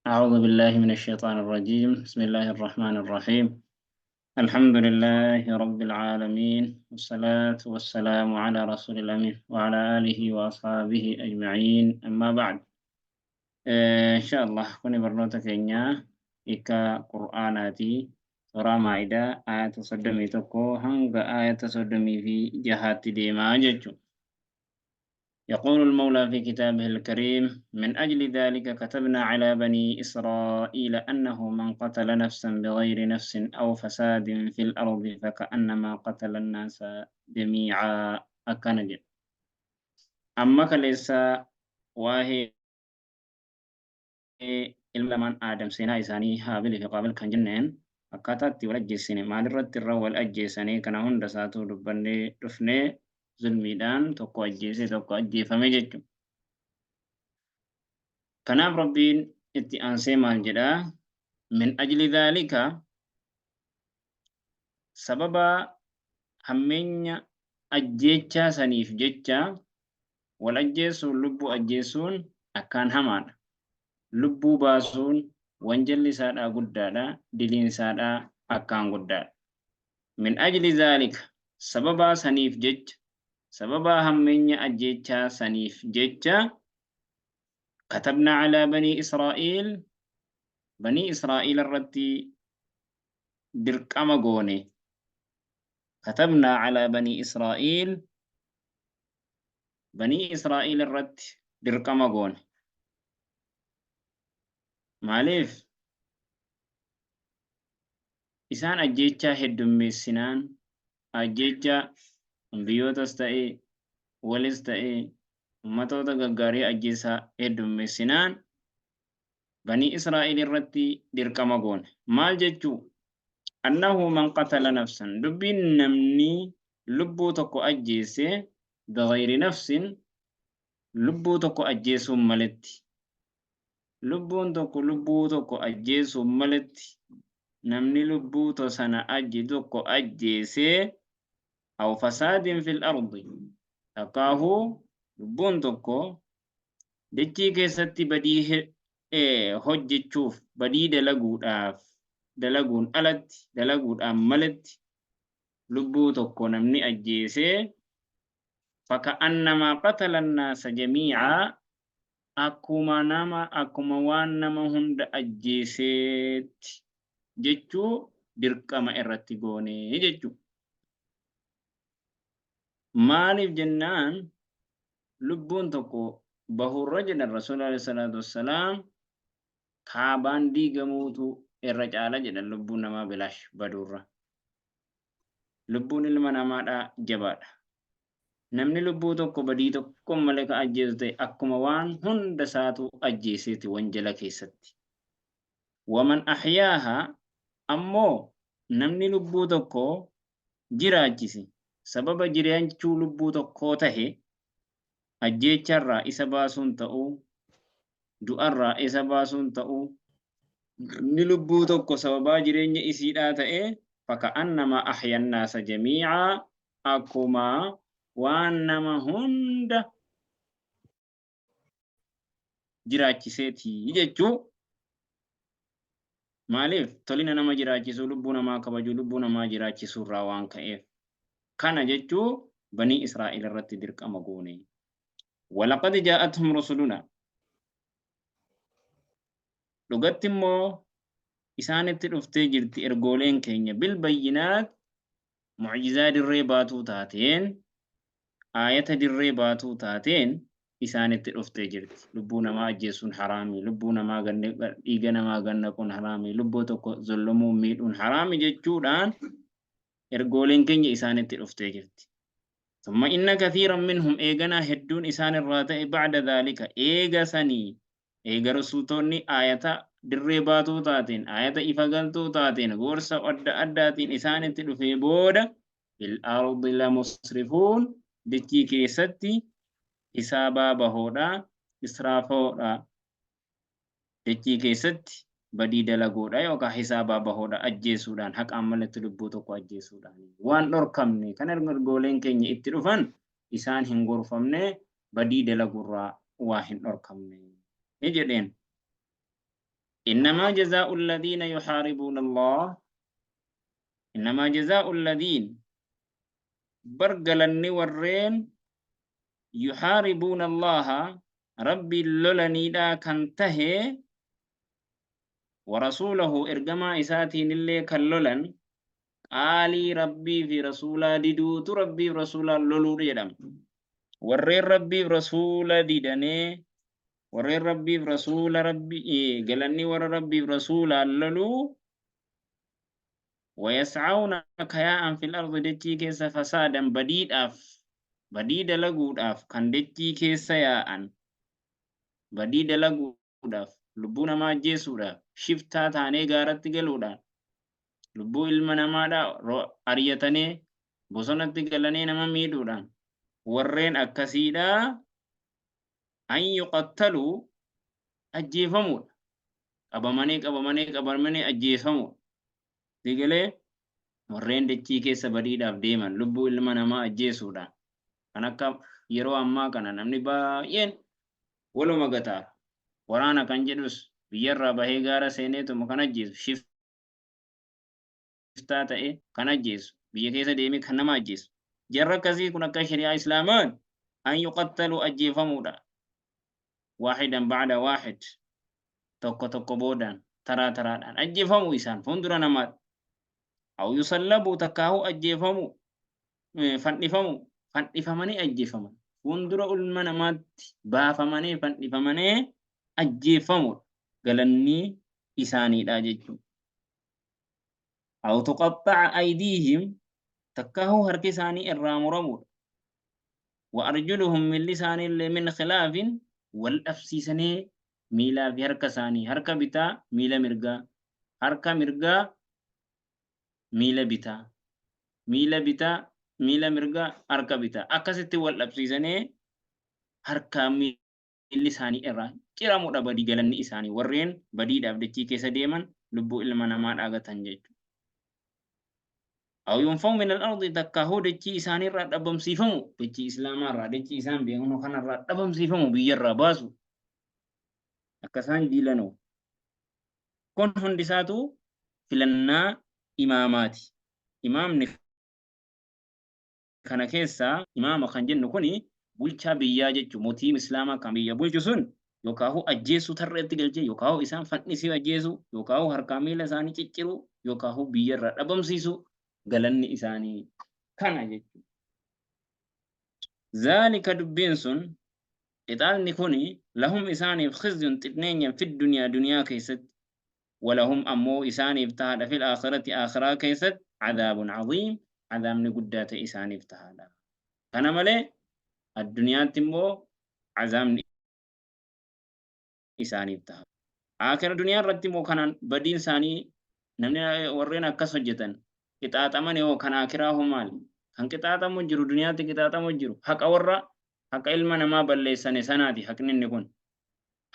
أعوذ بالله من الشيطان الرجيم. بسم الله الرحمن الرحيم. الحمد لله رب العالمين، والصلاة والسلام على رسول الأمين وعلى آله وأصحابه أجمعين، أما بعد. إن شاء الله kuni barnoota keenya hiika Qur'aanaati. Suuraa Maa'idaa ayata 31 hanga ayata 36tti deemaa jechuudha. يقول المولى في كتابه الكريم: من أجل ذلك كتبنا على بني إسرائيل أنه من قتل نفسا بغير نفس أو فساد في الأرض فكأنما قتل الناس جميعا. Akkana jedha. Amma kaleessa waa'ee ilma lamaan Aadam, seenaa isaanii Haabilii fi Qaabil kan jenneen, akkaataa itti wal ajjeessine, maalirratti irra wal ajjeessanii, kana hunda isaatu dubbannee dhufnee, zulmiidhaan tokko ajjeese, tokko ajjeefame jechuudha. Kanaaf Rabbiin itti aansee maal jedhaa? من أجل ذلك, sababa hammeenya ajjeechaa saniif jecha. Wal ajjeesuun, lubbuu ajjeesuun akkaan hamaadha. Lubbuu baasuun wanjalli isaadhaa guddaadha, diliin isaadhaa akkaan guddaadha. من أجل ذلك, sababaa saniif jecha, sababaa hammeenya ajjeechaa saniif jecha, كتبنا على بني إسرائيل, banii Israa'iil irratti dirqama goone. كتبنا على بني إسرائيل, banii Israa'iil irratti dirqama goone. Maaliif? Isaan ajjeechaa heddummeessinaan, ajjeechaa biyyootас ta'ee walis ta'ee ummatoota gaggaarii ajjeesaa heddummeessinaan, banii Israa'el irratti dirqama goone. Maal jechuu? أنه من قتل نفسا, dubbiin namni lubbuu tokko ajjeese, بغير نفس, lubbuu tokko ajjeesuun maletti, lubbuun tokko lubbuu tokko ajjeesuun maletti, namni lubbuu sana ajji tokko ajjeesee, أو فساد في الأرض, takkaahuu lubbuun tokko dachii keessatti badii hojjechuuf, badii dalaguudhaaf, dalaguun alatti, dalaguudhaan malatti lubbuu tokko namni ajjeesee, فكأنما قتل الناس جميعا, akkuma nama, akkuma waan nama hunda ajjeeseetti jechuu dirqama irratti goonee jechuu. Maaliif jennaan, lubbuun tokko bahurra jedhan Rasuulli عليه الصلاة والسلام, kaabaan diigamuutu irra caala jedhan lubbuun namaa bilaash baduurra. Lubbuun ilma namaadhaa jabaadha. Namni lubbuu tokko badii tokko malee ka ajjeesu ta'e, akkuma waan hunda isaatu ajjeeseeti wanjala keessatti. ومن أحياها, ammoo namni lubbuu tokko jiraachise, sababa jiraachuu lubbuu tokkoo tahe, ajjeecharraa isa baasuun ta'uu, du'arraa isa baasuun ta'uu, namni lubbuu tokko sababaa jireenya isiidhaa ta'e, فكأنما أحيا الناس جميعا, akkuma waan nama hunda jiraachiseeti jechuu. Maaliif? Tolina nama jiraachisuu, lubbuu namaa kabajuu, lubbuu namaa jiraachisuu irraa waan ka'eef, kana jechuu banii Israa'el irratti dirqama goone. ولقد جاءتهم رسلنا, dhugatti immoo isaanitti dhuftee jirti ergooleen keenya, بالبينات, mucjizaa dirree baatuu taateen, aayata dirree baatuu taateen isaanitti dhuftee jirti. Lubbuu namaa ajjeesuun haraami, lubbuu namaa dhiiga namaa gannaquun haraami, lubbuu tokko zollomuu, miidhuun haraami jechuudhaan ergooleen keenya isaanitti dhuftee jirti. ثم إن كثيرا منهم, eeganaa hedduun isaan irraa ta'e, بعد ذلك, eega sanii, eega rasuutonni aayata dirree baatuu taateen, aayata ifa galtuu taateen, gorsa adda addaatiin isaanitti dhufee booda, في الأرض لمسرفون, dachii keessatti hisaabaa bahoodha, israafoodha, dachii keessatti badii dalagoodha yookaan hisaabaa bahoodha, ajjeesuudhaan, haqaan malatti lubbuu tokko ajjeesuudhaan. Waan dhorkamne kan ergooleen keenya itti dhufan isaan hin gorfamne, badii dalagurraa waa hin dhorkamne jedheen. Innamaa jazaa'u alladhiina yuhaaribuuna Allah, innamaa jazaa'u alladhiin, bar galanni warreen yuhaaribuuna Allaha, Rabbiin lolaniidhaa kan tahe, wa rasuulahu, ergamaa isaatiin illee kan lolan, qaalii Rabbii fi rasuulaa diduutu Rabbii fi rasuulaa loluudha jedhama. Warreen Rabbii fi rasuula didanee, warreen Rabbii fi rasuula Rabbi galanni warra Rabbii fi rasuulaan loluu, wayas'awna kayaa'an fil ardi, dachii keessa fasaadan, badiidhaaf, badii dalaguudhaaf kan dachii keessa yaa'an, badii dalaguudhaaf, lubbuu namaa ajjeesuudhaaf, shiftaa taanee gaaratti galuudhaan, lubbuu ilma namaadhaa ariyatanee bosonatti galanii nama miidhuudhaan, warreen akkasiidhaa an yuqattaluu, ajjeefamuudha. Qabamanii qabamanii qabamanii ajjeefamuudha. Digalee warreen dachii keessa badiidhaaf deeman, lubbuu ilma namaa ajjeesuudhaan, kan akka yeroo ammaa kana namni baay'een waluma gataara. Waraana kan jedhus biyyarraa bahee gaara seeneetuma kan ajjeesu, shiftaa ta'e kan ajjeesu, biyya keessa deemee kan nama ajjeesu. Jarra akkasii kun akka shari'aa Islaamaan an yuqattalu, ajjeefamuudha. Waahidan ba'da waahid, tokko tokko boodaan, taraa taraadhaan ajjeefamu isaan fuuldura namaatti. Aw yusallabuu, takkaahuu ajjeefamu, fandhifamu, fandhifamanii ajjeefaman. Fuuldura ilma namaatti baafamanii fandhifamanii ajjeefamudha. Galanni isaaniidha jechuudha. Aw tuqaxxa'a aydiihim, takkaahuu harki isaanii irraa muramudha. Wa arjuluhum, miilli isaanii illee, min khilaafin, wal dhabsiisanii, miilaa fi harka isaanii, harka bitaa miila mirgaa, harka mirgaa miila bitaa, miila bitaa miila mirgaa, harka bitaa, akkasitti wal dhabsiisanii harkaa miilli isaanii irraa ciramudha. Badii galanni isaanii warreen badiidhaaf dachii keessa deeman, lubbuu ilma namaa dhaagatan jechuudha. Aw yunfaw min al-ardi, takkaahuu dachii isaanii irraa dhabamsiifamu, dachii islaamaa irraa, dachii isaan beeknu kanarraa dhabamsiifamu, biyya irraa baasu, akka isaan jiilanoo. Kun hundisaatu filannaa imaamaati. Imaamni kana keessaa, imaama kan jennu kuni bulchaa biyyaa jechuun, mootii islaamaa kan biyya bulchu sun, yookaahu ajjeesuu tarreetti galchee, yookaahu isaan fannisee ajjeesuu, yookaahu harkaa miila isaanii cicciruu, yookaahu biyya irraa dhabamsiisuu, galanni isaanii kana jechuudha. Zaalika, dubbiin sun, qixaanni kuni, lahum, isaaniif, khizyun, xiqneenya, fi duniyaa, duniyaa keessatti, walahum, ammoo isaaniif tahaadha, fil aakhirati, aakhiraa keessatti, cadaabun caziim, cadaabni guddaa ta'e isaaniif tahaadha. Kana malee addunyaatti immoo azaabni isaaniif taha. Aakhira duniyaa irratti immoo kanaan badiin isaanii, namni warreen akkas hojjetan qixaaxamani hoo, kan aakhiraa hoo maali? Kan qixaaxamu jiru duniyaatti qixaaxamu jiru haqa warra haqa ilma namaa balleessane sanaati haqni inni kun.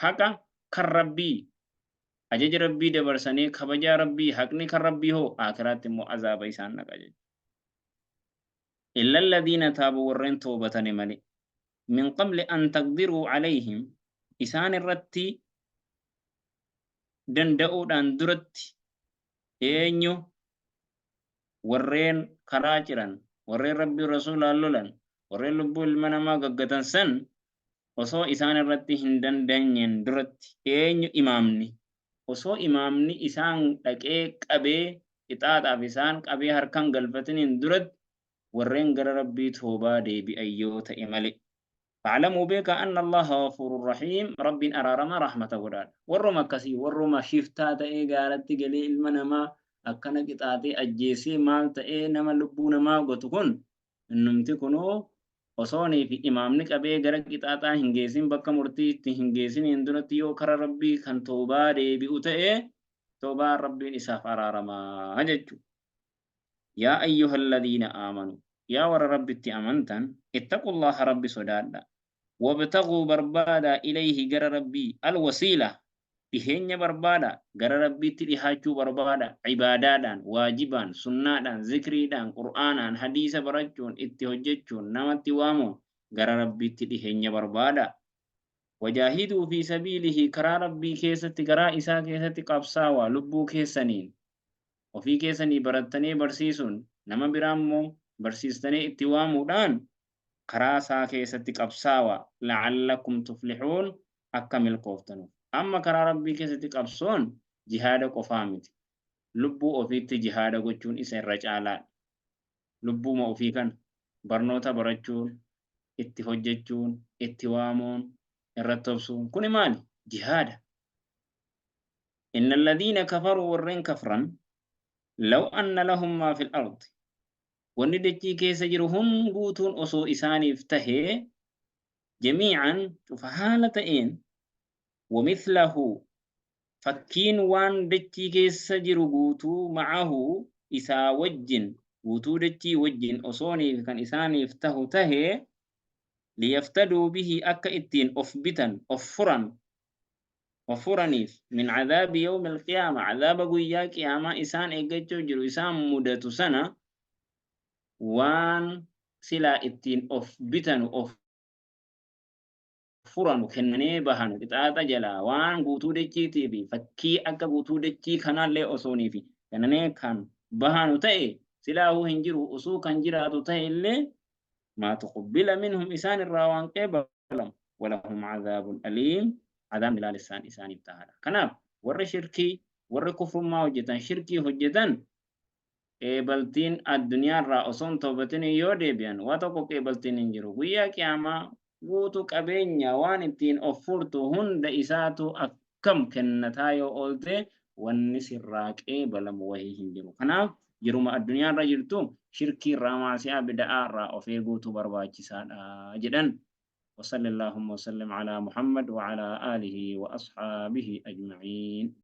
Haqa kan Rabbii, ajaja Rabbii dabarsanii, kabajaa Rabbii, haqni kan Rabbii hoo aakhiraatti immoo azaaba isaan naqa jechuudha. Illa alladhiina taabuu, warreen toobatane malee, min qabli an taqdiruu alayhim, isaan irratti danda'uudhaan duratti. Eenyu? Warreen karaa ciran, warreen Rabbii rasuulaan lolan, warreen lubbuu ilma namaa gaggatan san osoo isaan irratti hin dandeenyeen duratti. Eenyu? Imaamni. Osoo imaamni isaan dhaqee qabee qixaaxaaf isaan qabee harkan galfatiniin duratti, warreen gara Rabbii toobaa deebi'an yoo ta'e malee. Fa'lamuu, beekaa, anna Allaha ghafuurun rahiim, Rabbiin araarama rahmata godhaadha. Warruma akkasii, warruma shiftaa ta'ee gaaratti galee ilma namaa akkana qixaaxee ajjeesee maal ta'ee nama lubbuu namaa gotu kun, innumti kunuu osoonii fi imaamni qabee gara qixaaxaa hin geessin, bakka murtii itti hin geessiniin duratti yoo kara Rabbii kan toobaa deebi'u ta'e, toobaa Rabbiin isaaf araaramaa jechuudha. Yaa ayyuhalladhiina aamanu, yaa warra Rabbitti amantan, ittaqullaha, Rabbi sodaadha. Wabtaguu, barbaadaa, ilayhi, gara Rabbii, alwasiila, dhiheenya barbaada, gara Rabbiitti dhihaachuu barbaada, ibaadaadhaan, waajibaan, sunnaadhaan, zikriidhaan, Qur'aanaan, hadiisa barachuun, itti hojjechuun, namatti waamuun gara Rabbiitti dhiheenya barbaada. Wajaahiduu fi sabiilihi, karaa Rabbii keessatti, karaa isaa keessatti qabsaawaa lubbuu keessaniin, ofii keessanii barattanii barsiisuun, nama biraa immoo barsiistanii itti waamuudhaan karaa isaa keessatti qabsaawaa, la'allakum tuflixuun, akka milkooftanuuf. Amma karaa Rabbii keessatti qabsoon jihaada qofaa miti. Lubbuu ofiitti jihaada gochuun isa irra caalaadha. Lubbuuma ofii kana barnoota barachuun, itti hojjechuun, itti waamuun, irratti obsuun kuni maali? Jihaada. Inna alladhiina kafaruu, warreen kafran, law anna lahum maa fil ardi, wanni dachii keessa jiru hunguutuun osoo isaaniif tahee, jamiican, cufa haala ta'een, wamithlahu, fakkiin waan dachii keessa jiru guutuu, ma'ahu, isaa wajjin, guutuu dachii wajjin osooniif kan isaaniif tahu tahee, liyaftaduu bihi, akka ittiin of bitan, of furan, of furaniif, min cadaabi yawmi alqiyaama, cadaaba guyyaa qiyaamaa isaan eeggachuu jiru, isaan mudatu sana, waan silaa ittiin of bitanu, of furanu, kennanii bahanu qixaaxa jalaa, waan guutuu dachiitii fi fakkii akka guutuu dachii kanaallee osoonii fi kennanii kan bahanu ta'e, silaahuu hin jiru, osoo kan jiraatu ta'e illee, maa tuqbila minhum, isaan irraa waan qeebalamu, walahum cadaabun aliim, cadaabni laalessaan isaaniif tahaadha. Kanaaf warri shirkii, warri kufrummaa hojjetan, shirkii hojjetan, qeebaltiin addunyaarraa osoo hin toobatin yoo deebi'an waa tokko qeebaltiin hin jiru. Guyyaa qiyaamaa guutuu qabeenya waan ittiin of furtu hunda isaatu akkam kennataa yoo oolte, wanni sirraa qeebalamu wahii hin jiru. Kanaaf jiruma addunyaarra jirtu shirkii irraa, maasiyaa, bida'aa irraa of eeguutu barbaachisaadha jedhan. وصلى اللهم وسلم على محمد وعلى آله وأصحابه أجمعين.